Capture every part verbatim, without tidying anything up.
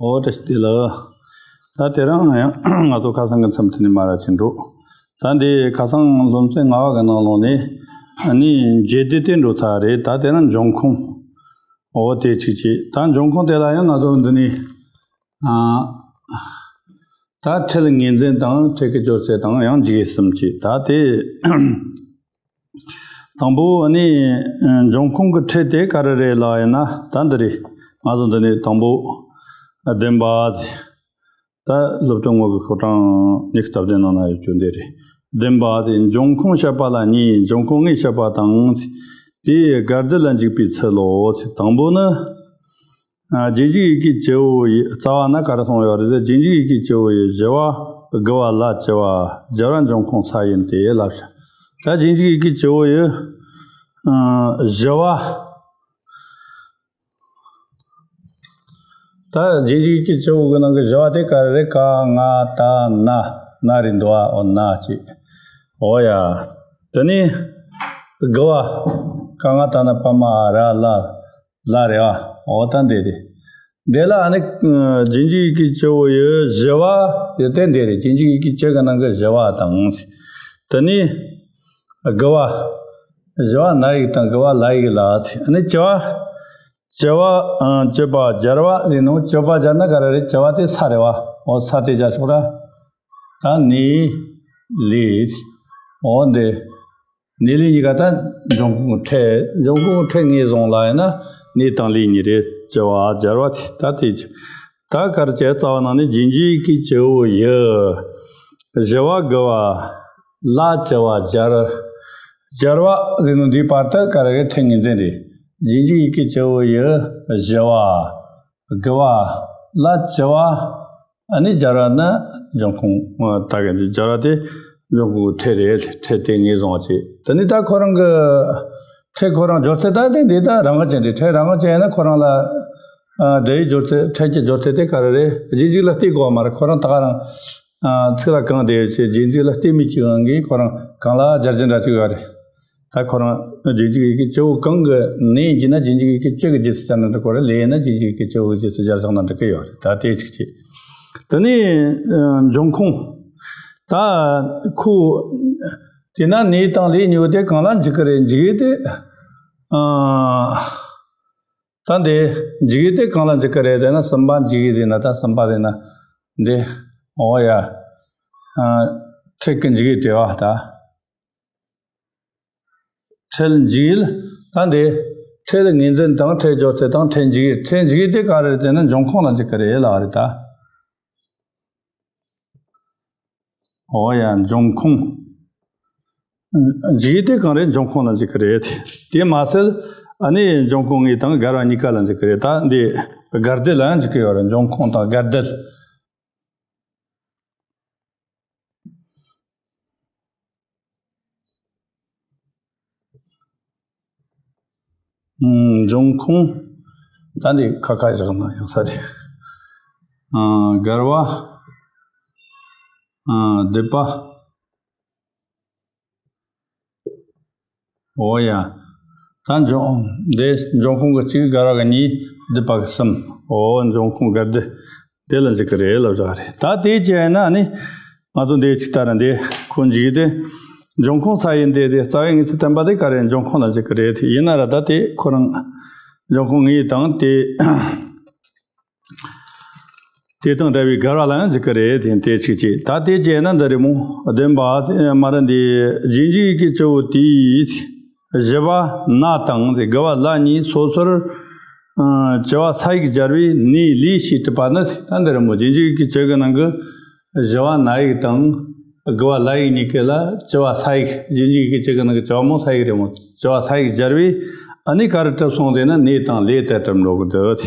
འོ་བཀྲ་ཤིས་བདེ་ལེགས། ད་དེ་རིང་ཡང་ང་ཚོ་ཁ་སང་གི་མཚམས་དེ་ནས་མར་ཕྱིན་འགྲོ། ད་འདི་ཁ་སང་སློབ་ཚན་ལྔ་པ་གི་ནང་ལོགས་ནས་ཨ་ནི་རྒྱས་བསྡུས་དེ་འགྲོ་ཚར་རེད། ད་དེ་རིང་འབྱུང་ཁུངས། འོ་དེ་གཅིག་བྱས། ད་འབྱུང་ཁུངས་དེ་ལ་ཡང་ང་ཚོ་འདི་ནས་ཨ། ད་ཕྲད་ངོས་འཛིན་དང་ཕྲད་ཀྱི་སྦྱོར་ཚད་དང་ཡང་འཇུག་ཡུལ་གསུམ་བྱས། ད་དེ་དང་པོ་ནི་འབྱུང་ཁུངས་ཀྱི་ཕྲད་དེ་ག་རེ་རེད་ལབ་ཡིན་ན། ད་འདི་རེད། ང་ཚོ་འདི་ནས་དང་པོ་བདེན་པ། ད་སློབ་སྟོན་ངོ་གི་ཤོག་གྲངས་ཉི་ཤུ་རྩ་བདུན་ནང་ན་ཡོད་རྒྱུ་འདི་རེད། བདེན་པ་དེ་འབྱུང་ཁུངས་བཤད་པ་ལ་གཉིས། འབྱུང་ཁུངས་དངོས་བཤད་པ་དང་། དེའི་དགར་སྡུད་ལ་འཇུག་པའི་ཚུལ་ལོ། དང་པོ་ནི། ཨ། རྗེས་འཇུག་ཡི་གེ་བཅུ་བོ་ཡི་རྩ་བ་ན་ག་རེ་གསུངས་ཡོད་རེད། རྗེས་འཇུག་ཡི་གེ་བཅུ་བོ་ཡི་བཞི་བ་དགུ་བ་ལ་བཅུ་བ། སྦྱར་བ་འབྱུང་ཁུངས་ས་ཡིན་ཏེ་ལབ་བྱ། ད་རྗེས་འཇུག་ཡི་གེ་བཅུ་བོ་ཡི་ཨ་བཞི་བ། ད་རྗེས་འཇུག་ཡི་གེ་བཅུ་བོ་གི་ནང་གི་བཞི་བ་དེ་ག་རེ་རེད། ཀ་ང་ད་ན། ན་རེད་འདུག་ཨ། འོ་ན་གཅིག་འོ་ཡ། དེ་ནས་དགུ་བ། ཀ་ང་ད་ན་པ་མ་ར་ལ། ལ་རེད་བ། འོ་ད་འདི་རེད། འདི་ལ་ཨ་ནི་རྗེས་འཇུག་ཡི་གེ་བཅུ་བོ་ཡི་བཞི་བ་ཡོད་དེ་འདི་རེད། རྗེས་འཇུག་ཡི་གེ་བཅུ་གི་ནང་གི་བཞི་བ་དང་། དེ་ནས་དགུ་བ། བཞི་བ་ན་ཡིག་དང་དགུ་བ་ལ་ཡིག་ལ། ཨ་ནི་བཅུ་བ། བཅུ་བ། ཨ། བཅུ་པ་སྦྱར་བ་རེད་ནོ། བཅུ་པ་སྦྱར་ན་ག་རེ་རེད། བཅུ་བ་དེ་ས་རེད་བ། འོ་ས་དེ་སྦྱར་ཆོག་ར། ད་ནི་ལི། འོ་འདི། ནི་ལི་གཉིས་ཀ་ད་འབྱུང་ཁུངས་ཕྲད། འབྱུང་ཁུངས་ཕྲད་ངོས་བཟུང་ལ་ཡིན་ན་ནི་དང་ལི་གཉིས་རེད། བཅུ་བ་སྦྱར་བ་དེ་ད་དེ་ད་གར་བྱས་རྩ་བ་ནང་ནས་རྗེས་འཇུག་ཡི་གེ་བཅུ་བོ་ཡི་བཞི་བ་དགུ་བ་ལ་བཅུ་བ་སྦྱར། སྦྱར་བ་ཟེར་ནོ་འདིའི་བར་དུ་ག་རེ་རེད། ཕྲད་ངོས་འཛིན་རེད། རྗེས་འཇུག་ཡི་གེ་བཅུ་བོ་ཡི་བཞི་བ་དགུ་བ་ལ་བཅུ་བ། ཨ་ནི་སྦྱར་བ་ན་འབྱུང་ཁུངས། ད་ག་ནི་སྦྱར་བ་དེ་འབྱུང་ཁུངས་ཕྲད་རེད། ཕྲད་དེ་ངོས་བཟུང་བ་བྱེད། དེ་ནི་ད་ཁོ་རང་གི་ཕྲད་ཁོ་རང་སྦྱོར་ཚད་ད་དེ་འདི་ད་རང་དབང་ཅན་རེད། ཕྲད་རང་དབང་ཅན་ཡིན་ན་ཁོ་རང་ལ་ཨ་སྒྲ་ཡིག་སྦྱོར་ཚད། ཕྲད་ཀྱི་སྦྱོར་ཚད་དེ་ག་རེ་རེད། རྗེས་འཇུག་ལ་བལྟས་དགོས་པ་མ་རེད། ཁོ་རང་ད་ག་རང་ཨ་ཚིག་ལ་གང་བསྡད་ཡོད་ཚེ་རྗེས་འཇུག་ལ་བལྟས་མི་གཅིག་གང་གིས་ཁོ་རང་གང་ལ་སྦྱར་གྱི་འདྲ་ཅིག་ཡོད་རེད། ད་ཁོ་རང་རྗེས་འཇུག་ཡི་གེ་བཅུ་བོ་གང་གི་ནས་ཡིན་གྱི་ན་རྗེས་འཇུག་ཡི་གེ་བཅུ་གི་རྗེས་སུ་སྦྱར་ན་འགྲིག་གི་རེད། ལས་ཡིན་ན་རྗེས་འཇུག་ཡི་གེ་བཅུ་བོ་གི་རྗེས་སུ་སྦྱར་བཞག་ན་འགྲིག་གི་ཡོད་རེད། ད་དེ་གཅིག་བྱས། དེ་ནས་ཨ་འབྱུང་ཁུངས། ད་ཁོ་དེ་ན་ནི་དང་ལི་གཉིས་པོ་དེ་གང་ལ་འཇུག་གི་རེད། འཇུག་ཡུལ་དེ་ཨ། ད་འདི་འཇུག་ཡུལ་དེ་གང་ལ་འཇུག་གི་རེད་ཟེར་ན། གསུམ་པ་འཇུག་ཡུལ་ཟེར་ན། ད་གསུམ་པ་ཟེར་ན་འདི། འོ་ཡ། ཨ། ཕྲད་ཀྱི་འཇུག་ཡུལ་དེ་བ་ད། ཕྲད་འཇུག་ཡུལ། ད་འདི་ཕྲད་ངོས་འཛིན་དང་ཕྲད་སྦྱོར་ཚད་དང་ཕྲད་འཇུག་ཡུལ། ཕྲད་འཇུག་ཡུལ་དེ་ག་རེ་རེད་ཟེར་ན་འབྱུང་ཁུངས་ལ་འཇུག་གི་རེད་ལབ་རེད་ད། འོ་ཡ། འབྱུང་ཁུངས། འཇུག་ཡུལ་དེ་གང་རེད། འབྱུང་ཁུངས་ལ་འཇུག་གི་རེད། དེ་མ་ཟད་ཨ་ནི་འབྱུང་ཁུངས་དངོས་དང་དགར་བ་གཉིས་ཀ་ལ་འཇུག་གི་རེད། ད་འདི་དགར་སྡུད་ལ་ཡང་འཇུག་གི་ཡོད་རེད། འབྱུང་ཁུངས་དང་དགར་སྡུད། ཨུམ། འབྱུང་ཁུངས། ད་འདི་ཁ་ཁ་བཞག་ན་ཡང་ས་རེད། ཨ། དགར་བ། ཨ། སྡུད་པ། འོ་ཡ། ད་འབྱུང་། འདི་འབྱུང་ཁུངས་ཀྱི་གཅིག་དགར་བ་གི་གཉིས། སྡུད་པ་གི་གསུམ། འོ། འབྱུང་ཁུངས་དགར་སྡུད་དེ་ལ་འཇུག་གི་རེད་ལབ་བཞག་རེད། ད་དེ་བྱས་ན་ནི་ང་ཚོ་འདི་ཅིག་ལྟར་འདི་ཁོ་འཇུག་ཡུལ་དེ་འབྱུང་ཁུངས་ས་ཡིན་ཏེ། དེ་རྩ་བའི་ངོས་སུ་བསྟན་པ་དེ་ག་རེ། འབྱུང་ཁུངས་ལ་འཇུག་གི་རེད། ཡིན་ན་ར་ད་དེ་ཁོ་རང་འབྱུང་ཁུངས་དངོས་དང་དེ། དེ་དང་འདྲ་བའི་དགར་བ་ལ་ཡང་འཇུག་གི་རེད། དེ་དེ་གཅིག་བྱས། ད་དེ་བྱས་ན་འདི་རེད་མོ། བདེན་པ། མ་ར་འདི་རྗེས་འཇུག་ཡི་གེ་བཅུ་བོ་དེའི་བཞི་བ་ན་དང་དེ་དགུ་བ་ལ་གཉིས་སོ་སོར་ཨ་བཅུ་བ་ས་ཡིག་སྦྱར་བའི་ནི་ལི་ཞེས་གྲུབ་པ་ནི། ད་འདི་རེད་མོ། རྗེས་འཇུག་ཡི་གེ་བཅུ་གི་ནང་གི་བཞི་བ་ན་ཡིག་དང་དགུ་བ་ལ་ཡིག་གཉིས་ཀ་ལ་བཅུ་བ་ས་ཡིག་རྗེས་འཇུག་ཡི་གེ་བཅུ་གི་ནང་གི་བཅུ་བ་མོ་ས་ཡིག་རེད་མོ། བཅུ་བ་ས་ཡིག་སྦྱར་བས་ཨ་ནི་ག་རེ་གྲུབ་སོང་ཟེར་ན་ནི་དང་ལི་དེ་གྲུབ་འགྲོ་གི་འདུག་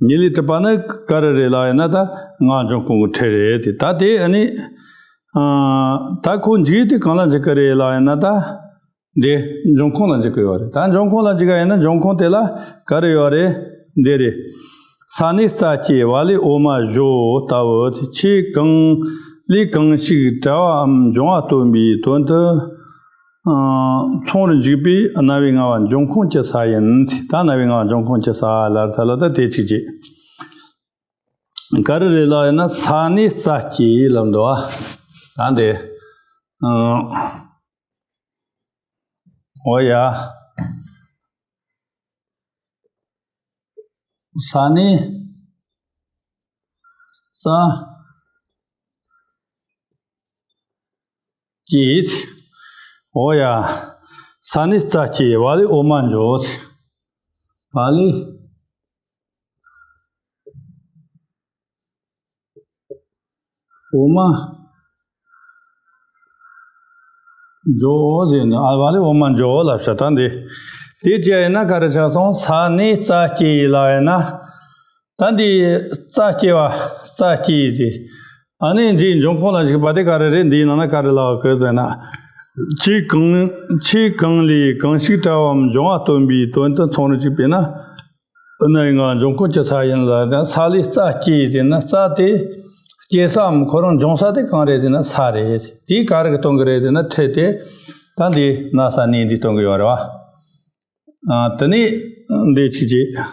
ནི་ལི་གྲུབ་པ་ནི་ག་རེ་རེད་ལབ་ཡིན་ན། ད་ང་འབྱུང་ཁུངས་ཀྱི་ཕྲད་རེད་དེ། ད་དེ་ཨ་ནི་ཨ་ད་ཁོ་འཇུག་ཡུལ་དེ་གང་ལ་འཇུག་གི་རེད་ལབ་ཡིན་ན། ད་འདི་འབྱུང་ཁུངས་ལ་འཇུག་གི་ཡོད་རེད། ད་འབྱུང་ཁུངས་ལ་འཇུག་ག་ཡིན་ན་འབྱུང་ཁུངས་དེ་ལ་ག་རེ་ཡོད་རེད། འདི་རེད། ས་ནས་རྩ་སྐྱེ་བ་ལས་འོ་མ་བཞོ་ལྟ་བུ། ཆོས་གང་ལས་གང་ཞིག་བྲལ་བའམ་འབྱུང་བ་སྟོན་པའི་དོན་དུ་ཨ་མཚུངས་པར་འཇུག་པའི་རྣ་བའི་རྔ་བ་འབྱུང་ཁུངས་ཀྱི་ས་ཡིན། ད་རྣ་བའི་རྔ་བ་འབྱུང་ཁུངས་ཀྱི་ས་ལ་ཐ་ལ་ད་དེ་གཅིག་བྱས། ག་རེ་རེད་ལབ་ཡིན་ན། ས་ནས་རྩྭ་སྐྱེས་ལབ་འདུག་ཨ། ད་འདི། ཨང་། འོ་ཡ། ས་ནས་རྩྭ་སྐྱེས། འོ་ཡ། ས་ནས་རྩྭ་སྐྱེས། བ་ལས་འོ་མ་འཇོ། བ་ལས་འོ་མ་འཇོ་ཟེར་ནས། ཨ། བ་ལས་འོ་མ་འཇོ་ལབ་ཤག་ད་འདི། དེ་བྱས་ཡིན་ན་ག་རེ་ཆགས་སོང་། ས་ནས་རྩྭ་སྐྱེས་ལབ་ཡིན་ན། ད་འདི་རྩྭ་སྐྱེས་པ། རྩྭ་སྐྱེས་ཏེ། ཨ་ནི་འདིའི་འབྱུང་ཁུངས་ལ་ཞུགས་པ་དེ་ག་རེ་རེད། འདིའི་ནང་ན་ག་རེ་ལབ་ཀྱི་ཟེར་ན། ཆེས་གང་། ཆེས་གང་ལས་གང་ཞིག་བྲལ་བའམ་འབྱུང་བ་སྟོན་པའི་དོན་དུ་མཚུངས་རེ་གཅིག་པས་ན། རྣ་བའི་ངག་འབྱུང་ཁུངས་ཀྱི་ས་ཡིན་ལ། ས་ལས་རྩྭ་སྐྱེས་ཟེར་ན། རྩྭ་དེ་སྐྱེ་སའམ་ཁོ་རང་འབྱུང་ས་དེ་གང་རེད་ཟེར་ན། ས་རེད། དེ་ག་རེ་གིས་སྟོན་གྱི་རེད་ཟེར་ན། ཁྲི་དེ། ད་འདི་ན་ས་ནས་འདི་སྟོན་གྱི་ཡོད་རེད་བ། ཨ། དེ་ནས་འདི་གཅིག་བྱས།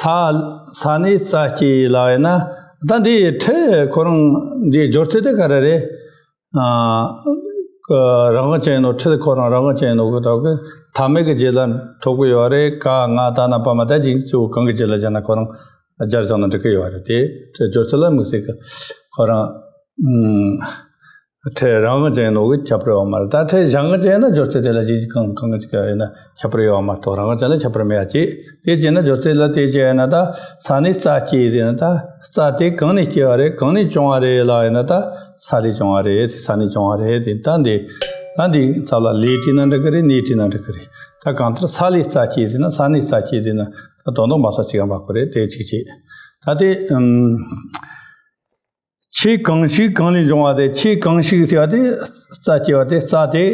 ས། ས་ནས་རྩྭ་སྐྱེས་ལབ་ཡིན་ན། ད་འདི་ཁྲི་ཁོ་རང་འདི་སྦྱོར་ཚུལ་དེ་ག་རེ་རེད། ཨ། རང་དབང་ཅན་ཡིན་ནོ། ཁྲི་ཁོ་རང་རང་དབང་ཅན་ཡིན་ནོ་གི་ཐོག་གི་མཐའ་མེད་ཀྱི་རྗེས་ལ་ཐོབ་ཀྱི་ཡོད་རེད། ཀ་ང་ད་ན་པ་མ་ད་ཅིག་གཙོ་བོ་གང་གི་རྗེས་ལ་སྦྱར་ན་ཁོ་རང་སྦྱར་བཞག་ན་འགྲིག་གི་ཡོད་རེད། དེ་ཁྲི་སྦྱོར་ཚུལ་ལ་དམིགས་བསལ་གྱི་ཁོ་རང་། ཨུམ། ཁྲི་རང་དབང་ཅན་ཡིན་ནོ་གི་ཁྱད་པར་ཡོད་མ་རེད། ད་ཁྲི་གཞན་དབང་ཅན་ཡིན་ན་སྦྱོར་ཚུལ་དེ་ལ་གཅིག་གང་གང་གཅིག་ཡིན་ན་ཁྱད་པར་ཡོད་མ་གཏོགས། རང་དབང་ཅན་ལ་ཁྱད་པར་མེད་ཡ་ཅིག་དེ་བྱས་ན་སྦྱོར་ཚུལ་ལ་དེ་བྱས་ཡིན་ན། ད་ས་ནས་རྩྭ་སྐྱེས་ཟེར་ན། ད་རྩྭ་དེ་གང་ནས་སྐྱེ་བ་རེད། གང་ནས་བྱུང་བ་རེད་ལབ་ཡིན་ན། ད་ས་ལས་བྱུང་བ་རེད། ས་ནས་བྱུང་བ་རེད་ཟེར། ད་འདི། ད་འདི་ཚབ་ལ་ལས་བྲིས་ན་འགྲིག་གི་རེད། ནས་བྲིས་ན་འགྲིག་གི་རེད། ད་གང་ལྟར་ས་ལས་རྩྭ་སྐྱེས་ཟེར་ན། ས་ནས་རྩྭ་སྐྱེས་ཟེར་ན། ད་དོན་དག་མ་སོགས་གཅིག་ག་འབབ་གི་རེད། དེ་གཅིག་བྱས། ད་དེ། ཨུམ། ཆེས་གང་ཞིག་གང་ལས་འབྱུང་བ་དེ། ཆེས་གང་ཞིག་ཟེར་བ་དེ་རྩྭ་སྐྱེ་བ་དེ། རྩྭ་དེ་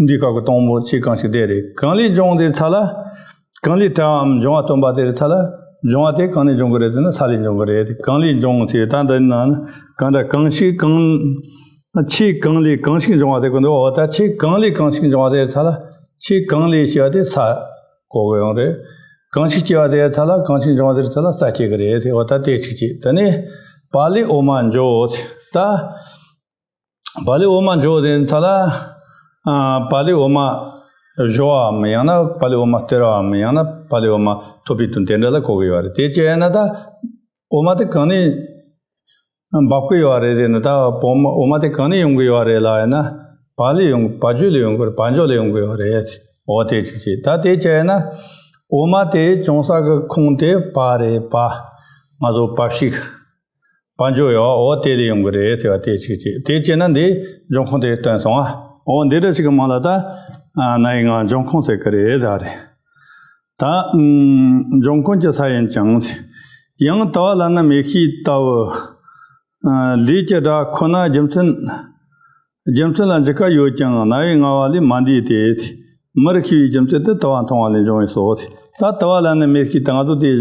འདི་སྐབས་ཀྱི་དང་པོ་ཆེས་གང་ཞིག་དེ་རེད། གང་ལས་འབྱུང་དེ་ཚ་ལ། གང་ལས་བྲལ་བའམ་འབྱུང་བ་སྟོན་པ་དེ་རེད། ཚ་ལ། འབྱུང་བ་དེ་གང་ནས་འབྱུང་གི་རེད་ཟེར་ན། ས་ལས་འབྱུང་གི་རེད། གང་ལས་འབྱུང་ཟེར་ད་འདི་ན་གང་འདྲ། གང་ཞིག་གང་། ཆེས་གང་ལས་གང་ཞིག་འབྱུང་བ་དེ་གོ་འདུག་འོ་ད་ཆེས་གང་ལས་གང་ཞིག་འབྱུང་བ་དེ་ཚ་ལ། ཆེས་གང་ལས་ཞེས་པ་དེ་ས་གོ་གི་ཡོང་རེད། གང་ཞིག་སྐྱེ་བ་དེ་ཚ་ལ། གང་ཞིག་འབྱུང་བ་དེ་ཚ་ལ་རྩྭ་སྐྱེ་གི་རེད་ཟེར་བ། ད་དེ་གཅིག་བྱས། དེ་ནས་བ་ལས་འོ་མ་འཇོ། ད་བ་ལས་འོ་མ་འཇོ་དེ་ཚ་ལ། ཨ། བ་ལས་འོ་མ་བཞོ་བའམ། ཡང་ན་བ་ལས་འོ་མ་སྟེར་བའམ། ཡང་ན་བ་ལས་འོ་མ་ཐོབ་པའི་དོན་དེ་འདྲ་ལ་གོ་གི་ཡོད་རེད། དེ་བྱས་ན་ད་འོ་མ་དེ་གང་ནས་འབབ་ཀྱི་ཡོད་རེད་ཟེར་ན། ད་འོ་མ། འོ་མ་དེ་གང་ནས་ཡོང་གི་ཡོད་རེད་ལབ་ཡིན་ན། བ་ལས་ཡོང་། བ་བརྒྱུད་ལས་ཡོང་གི་རེད། བ་འཇོ་ལས་ཡོང་གི་ཡོད་རེད། འོ་དེ་གཅིག་བྱས། ད་དེ་བྱས་ན་འོ་མ་དེ་བྱུང་ས་གི་ཁུངས་དེ་བ་རེད། བ། ང་ཚོ་བ་ཕྱུགས། བ་འཇོ་ཡོད། འོ་དེ་ལས་ཡོང་གི་རེད་ཟེར་བ་དེ་གཅིག་བྱས། དེ་བྱས་ན་འདི་འབྱུང་ཁུངས་དེ་སྟོན་སོང་ཨ། འོ་འདི་འདྲ་ཞིག་གི་མིང་ལ་ད། ཨ། རྣ་བའི་ངག་འབྱུང་ཁུངས་ཟེར་གི་རེད། ད་རེད། ད། ཨུམ། འབྱུང་ཁུངས་ཀྱི་ས་ཡིན་ཀྱང་། ཡང་དུ་བ་ལ་ནི་མེ་ཤེས་ལྟ་བུ། ཨ། ལས་ཀྱི་སྒྲ་ཁོ་ན་རྒྱུ་མཚན། རྒྱུ་མཚན་ལ་འཇུག་པ་ཡོད་ཀྱང་རྣ་བའི་རྔ་བ་ལས་མ་འདས་ཏེ། མིར་ཤེས་པའི་རྒྱུ་མཚན་དེ་དུ་བ་མཐོང་བ་ལས་འབྱུང་བས་སོ། ད་དུ་བ་ལ་ནི་མེ་ཤེས་དང་། ང་ཚོ་དེ་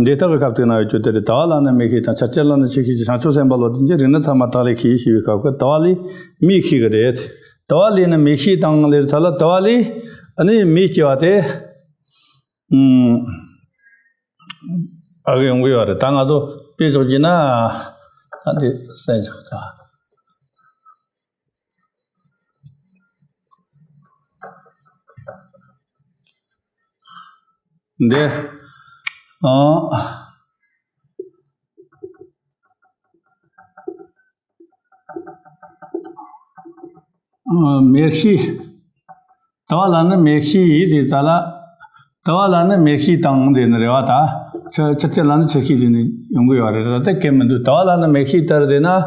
འདི་དག་གི་སྐབས་དེ་ན་ཡོད་རྒྱུ་དེ་རེད། དུ་བ་ལ་ནི་མེ་ཤེས་དང་། ཆར་ཆུ་ལ་ནི་ཆུ་ཤེས་ཀྱི། བྱང་ཆུབ་སེམས་དཔའ་བློ་ལྡན་གྱིས། རིགས་ནི་ཚད་མ་དག་ལས་ཤེས་ཞེས་པའི་སྐབས་ཀྱི་དུ་བ་ལས་མེ་ཤེས་ཀྱི་རེད། དུ་བ་ལས་ནི་མེ་ཤེས་དང་ལས་ཚ་ལ། དུ་བ་ལས་ནི་མེ་སྐྱེ་བ་དེ། ཨུམ། ཨ་གི་ཡོང་གི་ཡོད་རེད། ད་ང་ཚོ་དཔེ་ཚོགས་ཀྱི་ན། ད་དེ་གསན་ཆོག་ད། འདི། ཨ། ཨ། མེ་ཤེས། དུ་བ་ལ་ནི་མེ་ཤེས་ཡིན་ཟེར་ཚ་ལ། དུ་བ་ལ་ནི་མེ་ཤེས་དང་ཟེར་ནི་རེད་བ། ད་ཆུ། ཆུ་ཆུ་ལ་ནི་ཆུ་ཤེས་ཟེར་ནི་ཡོང་གི་ཡོད་རེད། ད་དེ་གལ་མི་འདུག་དུ་བ་ལ་ནི་མེ་ཤེས་ལྟར་ཟེར་ན། ཨ།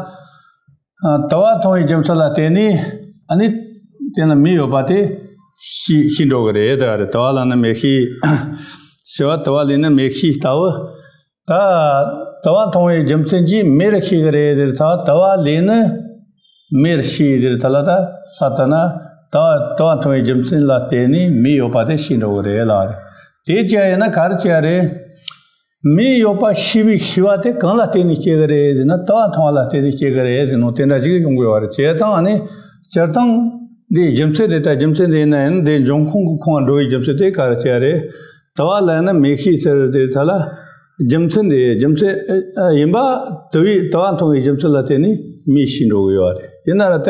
དུ་བ་མཐོང་བའི་རྒྱུ་མཚན་ལ་བརྟེན་ནས། ཨ་ནི་དེ་ན་མེ་ཡོད་པ་དེ་ཤེས་ཤེས་འགྲོ་གི་རེད། ད་རེད། དུ་བ་ལ་ནི་མེ་ཤེས། ཞེས་པ་དུ་བ་ལས་ནི་མེ་ཤེས་ལྟ་བུ། ད་དུ་བ་མཐོང་བའི་རྒྱུ་མཚན་གྱིས་མེར་ཤེས་ཀྱི་རེད་ཟེར་ཚ། དུ་བ་ལས་ནི་མེར་ཤེས་ཟེར་ཚ་ལ། ད་ས་ལྟ་ན་དུ་བ། དུ་བ་མཐོང་བའི་རྒྱུ་མཚན་ལ་བརྟེན་ནས་མེ་ཡོད་པ་དེ་ཤེས་འགྲོ་གི་རེད་ལ། དེ་བྱས་ཡིན་ན་ག་རེ་བྱས་རེད། མེ་ཡོད་པ་ཤེས་པའི་ཤེས་པ་དེ་གང་ལ་བརྟེན་ནས་སྐྱེ་གི་རེད་ཟེར་ན། དུ་བ་མཐོང་བ་ལ་བརྟེན་ནས་སྐྱེ་གི་རེད་ཟེར་ནོ་དེ་འདྲ་ཞིག་ཡོང་གི་ཡོད་རེད། བྱས་ཙང་ཨ་ནི་སྤྱིར་བཏང་འདིའི་རྒྱུ་མཚན་རེད། ད་རྒྱུ་མཚན་དེ་ཡིན་ན་ཡང་འདིའི་འབྱུང་ཁུངས་ཀྱི་ཁོངས་འགྲོ་བའི་རྒྱུ་མཚན་དེ་ག་རེ་བྱས་རེད། དུ་བ་ལ་ནི་མེ་ཤེས་ཟེར་དེ་ཚ་ལ། རྒྱུ་མཚན་དེ་རྒྱུ་མཚན་ཨ་ཡིན་པ། དུ་བའི་དུ་བ་མཐོང་བའི་རྒྱུ་མཚན་ལ་བརྟེན་ནས་མེ་ཤི་འགྲོ་གི་ཡོད་རེད། ཡིན་ན་ར་ད་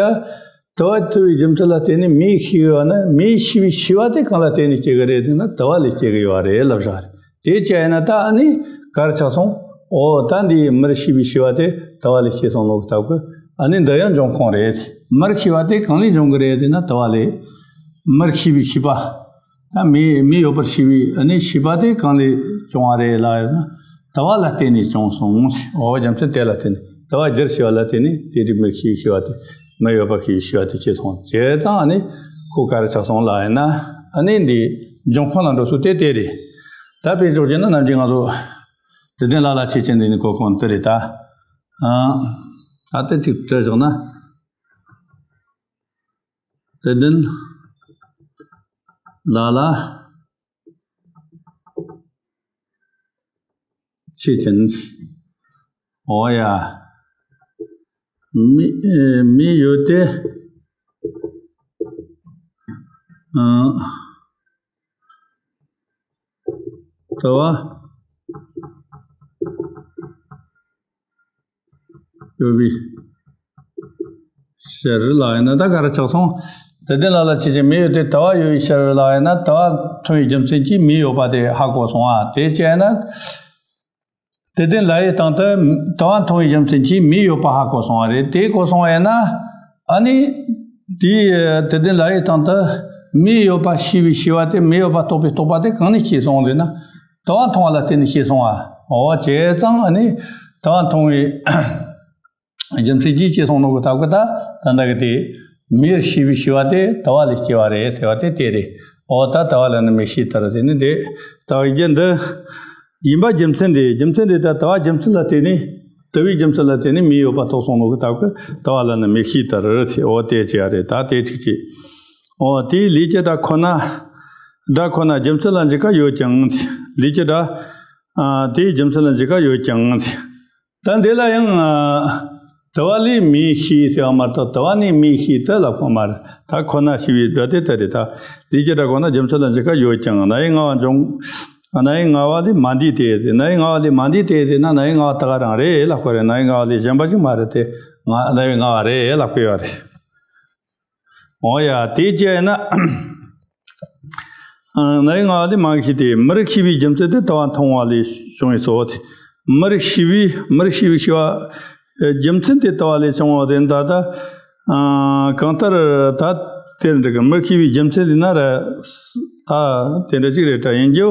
དུ་བ་དུ་བའི་རྒྱུ་མཚན་ལ་བརྟེན་ནས་མེ་ཤི་གི་ཡོད་ན། མེ་ཤི་བའི་ཤི་བ་དེ་གང་ལ་བརྟེན་ནས་སྐྱེ་གི་རེད་ཟེར་ན། དུ་བ་ལས་སྐྱེ་གི་ཡོད་རེད་ལབ་བཞག་རེད། དེ་བྱས་ན་ད་ཨ་ནི་ག་རེ་ཆགས་སོང་། འོ་ད་འདི་མེར་ཤི་བའི་ཤི་བ་དེ་དུ་བ་ལས་སྐྱེ་སོང་ལོ་གི་སྟབས་ཀྱིས། ཨ་ནི་འདི་ཡང་འབྱུང་ཁུངས་རེད། མེར་ཤི་བ་དེ་གང་ལས་འབྱུང་གི་རེད་ཟེར་ན། དུ་བ་ལས། མེར་ཤི་བའི་ཤི་བ། ད་མེ་མེ་ཡོད་པར་ཤི་བའི་ཨ་ནི་ཤི་བ་དེ་གང་ལས་བྱུང་བ་རེད་ལབ་ཡོད་ན། དུ་བ་ལ་བརྟེན་ནས་བྱུང་སོང་། འོ་རྒྱུ་མཚན་དེ་ལ་བརྟེན་ནས། དུ་བ་རྒྱུར་ཤི་བ་ལ་བརྟེན་ནས་དེ་དུས་མེར་ཤི་བའི་ཤི་བ་དེ། མེ་ཡོད་པར་ཤི་བའི་ཤི་བ་དེ་སྐྱེས་སོང་། བྱས་ཙང་ཨ་ནི་ཁོ་ག་རེ་ཆགས་སོང་ལབ་ཡིན་ན། ཨ་ནི་འདི་འབྱུང་ཁུངས་ལ་འགྲོ་ས་དེ་དེ་རེད། ད་དཔེ་འཇོག་རྒྱུ་ན་ནམ་རྒྱུན་ང་ཚོ་དད་ལྡན་ལ་ལ་ཆོས་ཅན། འདི་ནི་གོ་གོང་དུ་རེད་ད། ཨ་ད་དེ་གཅིག་བྲིས་བཞག་ན། དད་ལྡན་ལ་ལ་ཆོས་ཅན། འོ་ཡ། མེ་ཨེ་མེ་ཡོད་དེ། ཨ་དུ་བ་ཡོད་པའི་ཕྱིར་ལབ་ཡིན་ན། ད་ག་རེ་ཆགས་སོང་། དད་ལྡན་ལ་ལ་ཆོས་ཅན། མེ་ཡོད་དེ་དུ་བ་ཡོད་པའི་ཕྱིར་ལབ་ཡིན་ན། དུ་བ་མཐོང་བའི་རྒྱུ་མཚན་གྱིས་མེ་ཡོད་པ་དེ་ཧ་གོ་སོང་ཨ། དེ་བྱས་ན། དད་ལྡན་ལ་ལའི་སྟེང་དུ་དུ་བ་མཐོང་བའི་རྒྱུ་མཚན་གྱིས་མེ་ཡོད་པ་ཧ་གོ་སོང་བ་རེད། དེ་གོ་སོང་བ་ཡིན་ན། ཨ་ནི་དེའི་དད་ལྡན་ལ་ལའི་སྟེང་དུ་མེ་ཡོད་པ་ཤེས་པའི་ཤེས་པ་དེ། མེ་ཡོད་པ་རྟོགས་པའི་རྟོག་པ་དེ་གང་ནས་སྐྱེས་སོང་ཟེར་ན། དུ་བ་མཐོང་བ་ལ་བརྟེན་ནས་སྐྱེས་སོང་བ། འོ་བྱས་ཙང་ཨ་ནི་དུ་བ་མཐོང་བའི་རྒྱུ་མཚན་གྱིས་སྐྱེས་སོང་ནོ་གི་སྟབས་ཀྱིས། ད་ད་ལྟ་གི་དེ་མེར་ཤི་བའི་ཤི་བ་དེ་དུ་བ་ལས་སྐྱེ་བ་རེད་ཟེར་བ་དེ་དེ་རེད། འོ་ད་དུ་བ་ལ་ནི་མེར་ཤི་ལྟར་ཟེར་ནི་དེ། ད་རྒྱུ་འདི་ཡིན་པ་རྒྱུ་མཚན་རེད། རྒྱུ་མཚན་རེད། ད་དུ་བ་རྒྱུ་མཚན་ལ་བརྟེན་ནས། དུ་བའི་རྒྱུ་མཚན་ལ་བརྟེན་ནས་མེ་ཡོད་པ་རྟོགས་སོང་ནོ་གི་སྟབས་ཀྱིས། དུ་བ་ལ་ནི་མེར་ཤི་ལྟར་ཟེར། འོ་དེ་བྱས་རེད། ད་དེ་གཅིག་བྱས། འོ་དེའི་ལས་ཀྱི་སྒྲ་ཁོ་ན། སྒྲ་ཁོ་ན་རྒྱུ་མཚན་ལ་འཇུག་པ་ཡོད་ཀྱང་། ལས་ཀྱི་སྒྲ་ཨ་དེའི་རྒྱུ་མཚན་ལ་འཇུག་པ་ཡོད་ཀྱང་། ད་འདི་ལ་ཡང་ཨ་དུ་བ་ལས་མེར་ཤི་ཟེར་བ་མ་གཏོགས། དུ་བ་ནས་མེར་ཤི་དེ་ལབ་ཀྱི་མ་རེད། ད་ཁོ་ན་ཞེས་པའི་སྒྲ་དེ་ལྟར་རེད། ད་ལས་ཀྱི་སྒྲ་ཁོ་ན་རྒྱུ་མཚན་ལ་འཇུག་པ་ཡོད་ཀྱང་། རྣ་བའི་རྔ་བ་འབྱུང་། རྣ་བའི་རྔ་བ་ལས་མ་འདས་ཏེ། རྣ་བའི་རྔ་བ་ལས་མ་འདས་ཏེ་ཟེར་ན། རྣ་བའི་རྔ་བ་དེ་ག་རང་རེད་ལབ་ཀྱི་རེད། རྣ་བའི་རྔ་བ་ལས་གཞན་པ་ཞིག་མ་རེད་དེ། ང་རྣ་བའི་རྔ་བ་རེད་ལབ་ཀྱི་ཡོད་རེད། འོ་ཡ། དེ་བྱས་ན། རྣ་བའི་རྔ་བ་ལས་མེར་ཤི་སྟེ། མེར་ཤི་བའི་རྒྱུ་མཚན་དེ་དུ་བ་མཐོང་བ་ལས་བྱུང་བས་སོ། མེར་ཤི་བའི་མེར་ཤི་བའི་ཤི་བ་རྒྱུ་མཚན་དེ་དུ་བ་ལས་བྱུང་བ་དེ། ད་ལྟ་གང་ལྟར་ད་དེ་འདྲ་གི་མེར་ཤི་བའི་རྒྱུ་མཚན་དེ་ན་ར། ད་དེ་འདྲ་ཅིག་རེད་དྲ། ཡིན་རྒྱུ་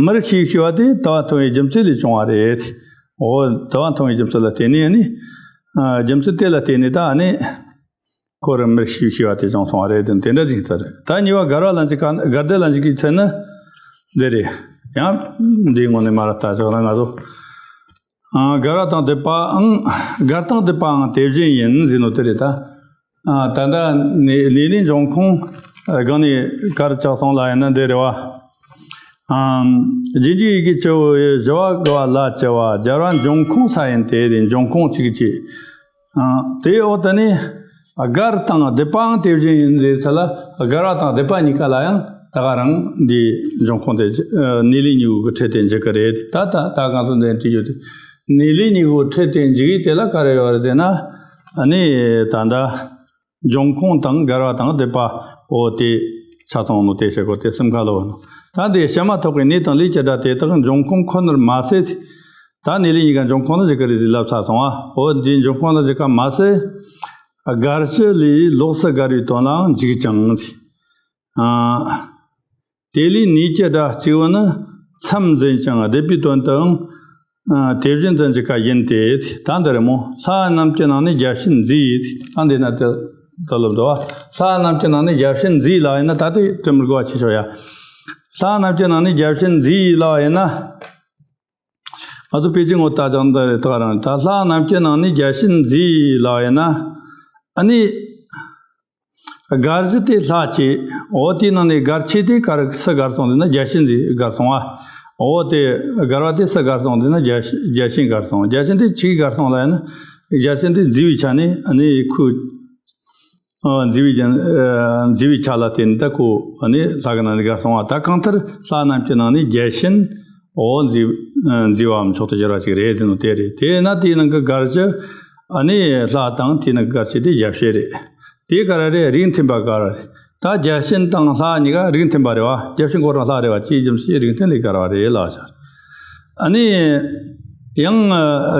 མེར་ཤི་བའི་ཤི་བ་དེ་དུ་བ་མཐོང་བའི་རྒྱུ་མཚན་ལས་བྱུང་བ་རེད། འོ་དུ་བ་མཐོང་བའི་རྒྱུ་མཚན་ལ་བརྟེན་ནས་ནི། རྒྱུ་མཚན་དེ་ལ་བརྟེན་ནས་ད་ནི། ཁོ་རང་མེར་ཤི་བའི་ཤི་བ་དེ་བྱུང་སོང་བ་རེད། དེ་དེ་འདྲ་ཅིག་ཟེར། ད་གཉིས་པ་རྒལ་བ་ལ་འཇུག་ག། རྒལ་བ་ལ་འཇུག་གི་ཚེ་ནི་འདི་རེད། ཡང་འདིའི་ངོས་ནས་མར་ལྟ་ཆོག་ན། ང་ཚོ་ཨ་རྒལ་བ་དང་འདོད་པའང་། རྒལ་དང་འདོད་པའང་དེ་བཞིན་ཡིན་ཟེར་ནོ་དེ་རེད་ད། ཨ་ད་ལྟ་ནི་ལས་ནི་འབྱུང་ཁུངས་སྒང་ནས་ག་རེ་ཆགས་སོང་ལབ་ཡིན་ན་འདི་རེད་བ། ཨམ། རྗེས་འཇུག་ཡི་གེ་བཅུ་བོ་ཡི་བཞི་བ་དགུ་བ་ལ་བཅུ་བ། སྦྱར་བ་འབྱུང་ཁུངས་ས་ཡིན་ཏེ། དེ་འབྱུང་ཁུངས་གཅིག་བྱས། ཨ་དེའི་འོག་ཏུ་ནི་རྒལ་དང་འདོད་པའང་དེ་བཞིན་ཡིན་ཟེར་ས་ལ། རྒལ་བ་དང་འདོད་པ་གཉིས་ཀ་ལ་ཡང་ད་ག་རང་འདི་འབྱུང་ཁུངས་དེ་ཨ་གནས་ལུགས་གཉིས་པོ་གི་ཁྲིད་དེ་འཇུག་གི་རེད། ད་ད་ད་ག་ཚོད་འདི་བྲིས་ཡོད་དེ། གནས་ལུགས་གཉིས་པོ་ཁྲིད་དེ་འཇུག་ཡས་དེ་ལ་ག་རེ་ཡོད་རེད་ཟེར་ན། ཨ་ནི་ད་ལྟ། འབྱུང་ཁུངས་དང་རྒལ་བ་དང་འདོད་པ། འོ་དེ་ཆ་ཚང་ནོ་དེ་བྱེད་དགོས། དེ་གསུམ་ཀ་ལོ་ནོ། ད་འདི་བཤད་མ་ཐག་པའི་གནས་དང་ལས་ཀྱི་སྒྲ་དེ་དག་འབྱུང་ཁུངས་ཁོ་ནར་མ་ཟད། ད་གནས་ལུགས་གཉིས་ཀ་འབྱུང་ཁུངས་ལ་འཇུག་གི་རེད་ཟེར་ལབ་ཚར་སོང་ཨ། འོ་འདི་འབྱུང་ཁུངས་ལ་འཇུག་ག་མ་ཟད། རྒལ་གཞི་ལས་ལོགས་སུ་རྒལ་བའི་དོན་ལའང་འཇུག་ཅིང་། ཨ། དེ་ལས་གནས་ཀྱི་སྒྲ་གཅིག་པུ་ནི་མཚམས་འཛིན་ཅིང་སྡེབ་པའི་དོན་དུའང་། ཨ། དེ་བཞིན་དུ་འཇུག་པ་ཡིན་ཏེ། ད་འདི་རེད་མོ། ལྷ་རྣམས་ཀྱི་ནང་ནས་རྒྱལ་ཕྱིན་མཛེས། ད་འདི་ན་དེ་ད་ལབ་འདུག་བ། ལྷ་རྣམས་ཀྱི་ནང་ནས་རྒྱལ་ཕྱིན་མཛེས་ལབ་ཡིན་ན། ད་དེ་དྲི་མི་དགོས་པ་བྱེད་ཆོག་ཡ། ལྷ་རྣམས་ཀྱི་ནང་ནས་རྒྱལ་ཕྱིན་མཛེས་ལབ་ཡིན་ན། ང་ཚོ་དཔེ་ཆའི་ངོ་ལ་ལྟ་ཅང་འདི་རེད། ད་རང་ད་ལྷ་རྣམས་ཀྱི་ནང་ནས་རྒྱལ་ཕྱིན་མཛེས་ལབ་ཡིན་ན། ཨ་ནི། རྒལ་གཞི་དེ་ལྷ་བྱས། འོ་དེའི་ནང་ནས་རྒལ་ཆེ་དེ་ག་རེ་སུ་རྒལ་སོང་ཟེར་ན། རྒྱལ་ཕྱིན་དེ་རྒལ་སོང་བ། འོ་དེ་རྒལ་བ་དེ་སུ་རྒལ་སོང་ཟེར་ན། རྒྱལ་རྒྱལ་ཕྱིན་རྒལ་སོང་། རྒྱལ་ཕྱིན་དེ་ཆི་གིས་རྒལ་སོང་ལབ་ཡིན་ན། རྒྱལ་ཕྱིན་དེ་མཛེས་པའི་ཆ་ནས་ཨ་ནི་ཁོའི། ཨ། མཛེས་པའི་རྒྱན། ཨ། མཛེས་པའི་ཆ་ལ་བརྟེན་ནས་ད་ཁོ་ཨ་ནི་ལྷ་གི་ནང་ནས་རྒལ་སོང་བ། ད་གང་ལྟར་ལྷ་རྣམས་ཀྱི་ནང་ནས་རྒྱལ་ཕྱིན། འོ་མཛེས་མཛེས་པའམ་མཆོག་ཏུ་གྱུར་པ་ཅིག་རེད་ཟེར་ནོ་དེ་རེད། དེས་ན་དེའི་ནང་གི་གར་གྱི་ཨ་ནི་ལྷ་དང་དེའི་ནང་གི་གར་གྱི་དེ་རྒྱ་བྱེད་རེད། དེ་ག་ར་རེད། རིགས་མཐུན་པ་ག་ར་རེད། ད་བརྒྱ་བྱིན་དང་ལྷ་གཉིས་ཀ་རིགས་མཐུན་པ་རེད་བ། བརྒྱ་བྱིན་ཁོ་རང་ལྷ་རེད་བ། ཅིའི་རྒྱུ་མཚན་རིགས་མཐུན་ལས་གར་བ་རེད་ལབ་བྱ། ཨ་ནི་ཡང་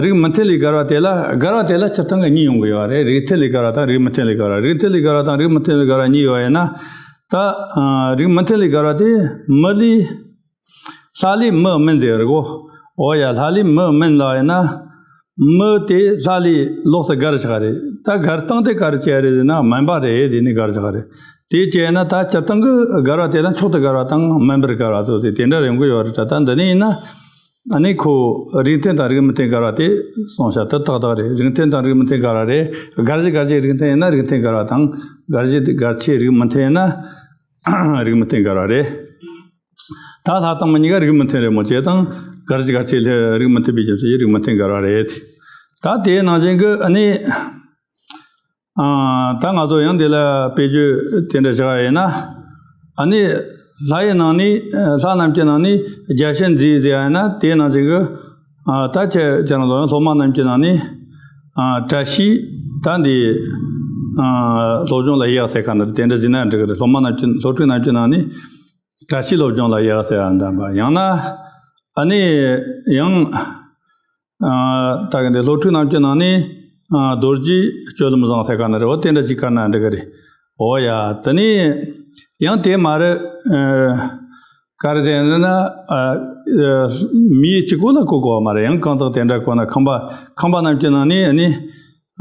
རིགས་མི་མཐུན་ལས་གར་བ་དེ་ལ་གར་བ་དེ་ལ་སྤྱིར་བཏང་གི་གཉིས་ཡོང་གི་ཡོད་རེད། རིགས་མཐུན་ལས་གར་བ་དང་རིགས་མི་མཐུན་ལས་གར་བ། རིགས་མཐུན་ལས་གར་བ་དང་རིགས་མི་མཐུན་ལས་གར་བ་གཉིས་ཡོད་ཡིན་ན། ད་རིགས་མི་མཐུན་ལས་གར་བ་དེ་མི་ལས། ལྷ་ལས་མི་སྨིན་ཟེར་གོ། འོ་ཡ། ལྷ་ལས་མི་སྨིན་ལ་ཡིན་ན། མི་དེ་ལྷ་ལས་ལོགས་སུ་གར་ཆགས་རེད། ད་གར་སྟངས་དེ་གར་བྱས་རེད་ཟེར་ན་སྨིན་པ་རེད། དེ་ནི་གར་ཆགས་རེད། དེ་བྱས་ན་ད་སྤྱིར་བཏང་གི་གར་བ་དེ་ལ་མཆོག་ཏུ་གར་བ་དང་སྨིན་པར་གར་བ་དེ་དེ་འདྲ་ཡོང་གི་ཡོད་རེད། ད་ད་འདི་ནས་ཡིན་ན། ཨ་ནི་ཁོ་རིགས་མཐུན་དང་རིགས་མི་མཐུན་གར་བ་དེ་སོང་ཤག་དེ་ཏག་ཏག་རེད། རིགས་མཐུན་དང་རིགས་མི་མཐུན་གར་བ་རེད། གར་གཞི་གར་གཞི་རིགས་མཐུན་ཡིན་ན་རིགས་མཐུན་གར་བ་དང་། གར་གཞི་གར་ཆས་རིགས་མི་མཐུན་ཡིན་ན་རིགས་མི་མཐུན་གར་བ་རེད། ད་ལྷ་དང་མི་གཉིས་ཀ་རིགས་མི་མཐུན་རེད་མོ། བྱས་ཙང་གར་གཞི་གར་ཆས་ལྷ་རིགས་མི་མཐུན་པའི་རྒྱུ་མཚན་གྱིས་རིགས་མི་མཐུན་གར་བ་རེད། ད་དེའི་ནང་བཞིན་གྱི་ཨ་ནི། ཨ། ད་ང་ཚོ་ཡང་དེ་ལ་དཔེ་བརྗོད་དེ་འདྲ་བཞག་ཡིན་ན། ཨ་ནི་ལྷ་ཡི་ནང་ནས། ལྷ་རྣམས་ཀྱི་ནང་ནས་བརྒྱ་བྱིན་མཛེས་ཟེར་ཡ་ཡིན་ན། དེའི་ནང་བཞིན་གྱི། ཨ། ད་ཁྱེད་ཁྱེད་རང་ཚོ་ཡང་སློབ་མ་རྣམས་ཀྱི་ནང་ནས། ཨ། བཀྲ་ཤིས། ད་འདི། ཨ། སློབ་སྦྱོང་ལ་ཡག་ཟེར་ཁ་འདི་དེ་འདྲ་ཟེར་ན་འགྲིག་གི་རེད། སློབ་མ་རྣམས་ཀྱི། སློབ་ཕྲུག་རྣམས་ཀྱི་ནང་ནས། བཀྲ་ཤིས་སློབ་སྦྱོང་ལ་ཡག་ཟེར་ཡ་འདྲ་པ། ཡང་ན་ཨ་ནི་ཡང་། ཨ། ད་གི་འདི་སློབ་ཕྲུག་རྣམས་ཀྱི་ནང་ནས། ཨ། རྡོ་རྗེ་སྤྱོད་ལམ་བཟང་ཟེར་ག་ན་རེ། འོ་དེ་འདྲ་ཅིག་ག་ན་འགྲིག་གི་རེད། འོ་ཡ། དེ་ནས་ཡང་དེ་མ་རེད། ཨ། ག་རེ་ཟེར་ན། ཨ། མི་གཅིག་པོ་ལ་གོ་དགོས་པ་མ་རེད། ཡང་གང་དག་དེ་འདྲ་གོ་ན། ཁང་པ་ཁང་པ་རྣམས་ཀྱི་ནང་ནས་ཨ་ནི།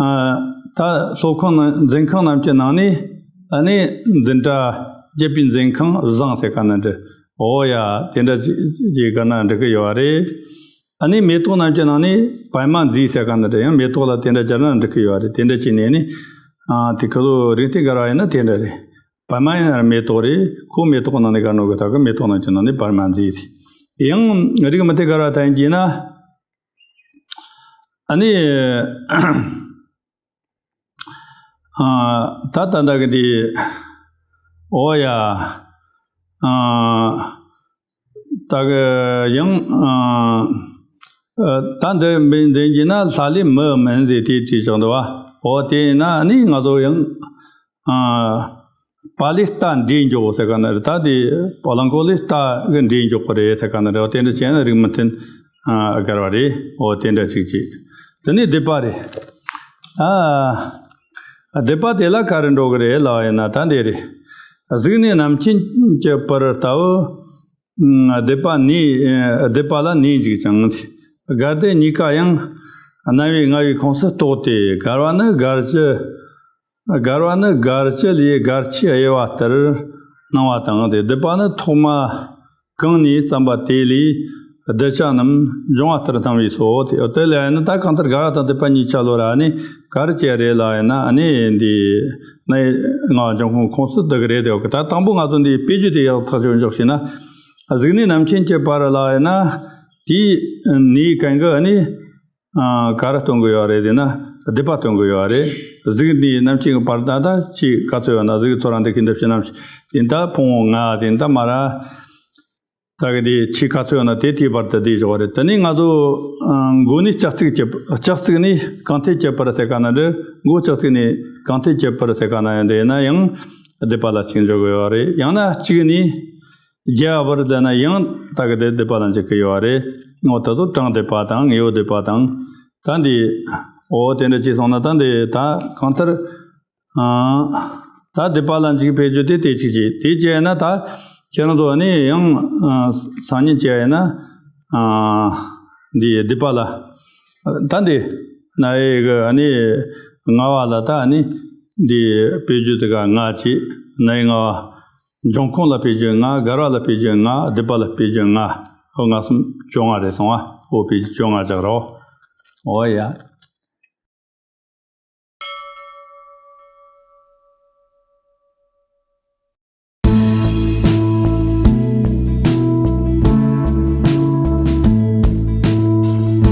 ཨ། ད་སློབ་ཁང་ནང་། འཛིན་ཁང་རྣམས་ཀྱི་ནང་ནས་ཨ་ནི་འཛིན་གྲྭ་བརྒྱད་པའི་འཛིན་ཁང་བཟང་ཟེར་ག་ན་འགྲིག། འོ་ཡ། དེ་འདྲ་ཅིག་ག་ན་འགྲིག་གི་ཡོད་རེད། ཨ་ནི་མེ་ཏོག་རྣམས་ཀྱི་ནང་ནས་པདྨ་མཛེས་ཟེར་ག་ན་འགྲིག། ཡང་མེ་ཏོག་ལ་དེ་འདྲ་སྦྱར་ན་འགྲིག་གི་ཡོད་རེད། དེ་འདྲ་བྱས་ནས་ནི། ཨ། དེ་ཁ་ལོ་རིགས་མཐུན་གར་བ་ཡིན་ན་དེ་འདྲ་རེད། པདྨ་ཡིན་ན་མེ་ཏོག་རེད། ཁོ་མེ་ཏོག་ནང་ནས་གར་ནོ་གི། ད་གི་མེ་ཏོག་རྣམས་ཀྱི་ནང་ནས་པདྨ་མཛེས་རེད། ཡང་རིགས་མི་མཐུན་གར་བ་ད་ཡིན་གྱི་ན། ཨ་ནི། ཨ། ད་ད་ད་གི་འདི། འོ་ཡ། ཨ། ད་གི་ཡང་། ཨ། ཨ། ད་འདི་མིན་འདི་གྱི་ན་ལྷ་ལས་མི་སྨིན་ཟེར་དེ་བྲིས་བཞག་འདུག་བ། འོ་དེ་ཡིན་ན་ཨ་ནི་ང་ཚོ་ཡང་། ཨ། པ་ལས་རྟ་འདྲེས་མགྱོགས་ཟེར་ག་ན་རེད། ད་དེ་པ་ལང་ཀོ་ལས་རྟ་གི་འདྲེས་མགྱོགས་པ་རེད་ཟེར་ག་ན་རེད། འོ་དེ་འདྲ་བྱས་ན་རིགས་མི་མཐུན། ཨ། གར་བ་རེད། འོ་དེ་འདྲ་ཅིག་ཅིག། དེ་ནས་སྡིག་པ་རེད། ཨ། སྡིག་པ་དེ་ལ་ག་རེ་འགྲོ་གི་རེད་ལབ་ཡིན་ན་ད་འདི་རེད། གཟུགས་ནི་རྣམ་མཁྱེན་གྱི་པར་ལྟ་བུ། སྡིག་པ་ནི། སྡིག་པ་ལ་ནི་འཇིགས་ཅིང་། གལ་ཏེ་གཉིས་ཀ་ཡང་། རྣ་བའི་རྔ་བའི་ཁོངས་སུ་གཏོགས་ཏེ། གར་བ་ནི་གར་གྱི། གར་བ་ནི་གར་གྱི་ལས་གར་ཆའི་དབྱེ་བ་ལྟར་སྣང་བ་དང་། དེ་སྡིག་པ་ནི་ཐོག་མ་གང་ནས་བརྩམས་པ་དེ་ལས་གདུལ་བྱ་རྣམས་འབྱུང་བ་ལྟར་སྣང་བས་སོ། དེ་ལ་ཡང་ན་ད་གང་ལྟར་གར་བ་དང་སྡིག་པ་གཉིས་ཆ་ལོ་ར་ནི་གར་བྱས་རེད་ལ་ཡིན་ན། ཨ་ནི་འདི་རྣ་བའི་རྔ་བ་འབྱུང་ཁུངས་ཁོངས་སུ་འདུ་གི་རེད། དེ་ད་དང་པོ་ང་ཚོ་འདི་དཔེ་བརྗོད་དེ་ཡག་ཐག་ཆོད་འཇོག་ཤེས་ན། གཟུགས་ནི་རྣམ་མཁྱེན་གྱི་པར་ལ་ཡིན་ན། དེའི་ནི་གན་གི་ཨ་ནི། ཨ། ག་རེ་སྟོན་གི་ཡོད་རེད་ཟེར་ན། སྡིག་པ་སྟོན་གི་ཡོད་རེད། གཟུགས་ནི་རྣམ་མཁྱེན་གྱི་པར་ད་ད་ཅི་ག་ཚོད་ཡོད་ན། གཟུགས་ཚོ་རང་འདི་གི་འདི་ཕྱི་ནམ་ཞིག་ཡིན། ད་ཕུང་བོ་ལྔ་དེ་ད་མ་ར། ད་གི་དེ་ཅི་ག་ཚོད་ཡོད་ན་དེ་དེའི་བར་དུ་བསྡུས་བཞག་པ་རེད། དེ་ནས་ང་ཚོ། ཨ། མགོ་ནས་ལྕགས་ཚིགས་ཀྱི། ལྕགས་ཚིགས་ནི་གང་ཐད་ཀྱི་པར་ཟེར་ག་ན་འདྲ། མགོ་ལྕགས་ཚིགས་ནི་གང་ཐད་ཀྱི་པར་ཟེར་ག་ན་ཡང་འདྲ་ཡིན་ན་ཡང་སྡིག་པ་ལ་ཅིག་འཇོག་གི་ཡོད་རེད། ཡང་ན་གཅིག་ནི། རྒྱ་བར་ལ་ན་ཡང་ད་གི་དེ་སྡིག་པ་ལ་འཇུག་གི་ཡོད་རེད། འོ་ད་དུ་དྲང་སྡིག་པ་དང་ངེས་པ་སྡིག་པ་དང་། ད་འདི། འོ་དེ་འདྲ་ཅིག་སོང་ན་ད་འདི་ད་གང་ལྟར། ཨ། ད་སྡིག་པ་ལ་འཇུག་པའི་རྒྱུ་དེ་དེ་གཅིག་བྱས། དེ་བྱས་ན་ད་ཁྱེད་རང་ཚོ་ནི་ཡང་། ཨ། སང་ཉིན་བྱས་ན། ཨ། འདི་སྡིག་པ་ལ། ད་འདི་ན་ཡི་གི་ཨ་ནི་རྔ་བ་ལ་ད་ཨ་ནི་འདི་དཔེ་བརྗོད་དེ་ག་ལྔ་བྱས། རྣ་བའི་རྔ་བ། འབྱུང་ཁུངས་ལ་དཔེ་བརྗོད་ལྔ། གར་བ་ལ་དཔེ་བརྗོད་ལྔ། སྡིག་པ་ལ་དཔེ་བརྗོད་ལྔ། ཨོ་ལྔ་གསུམ་བཅོ་ལྔ་རེད་སོང་བ། ཨོ་དཔེ་བརྗོད་བཅོ་ལྔ་བཞག་རོགས། ཨོ་ཡ།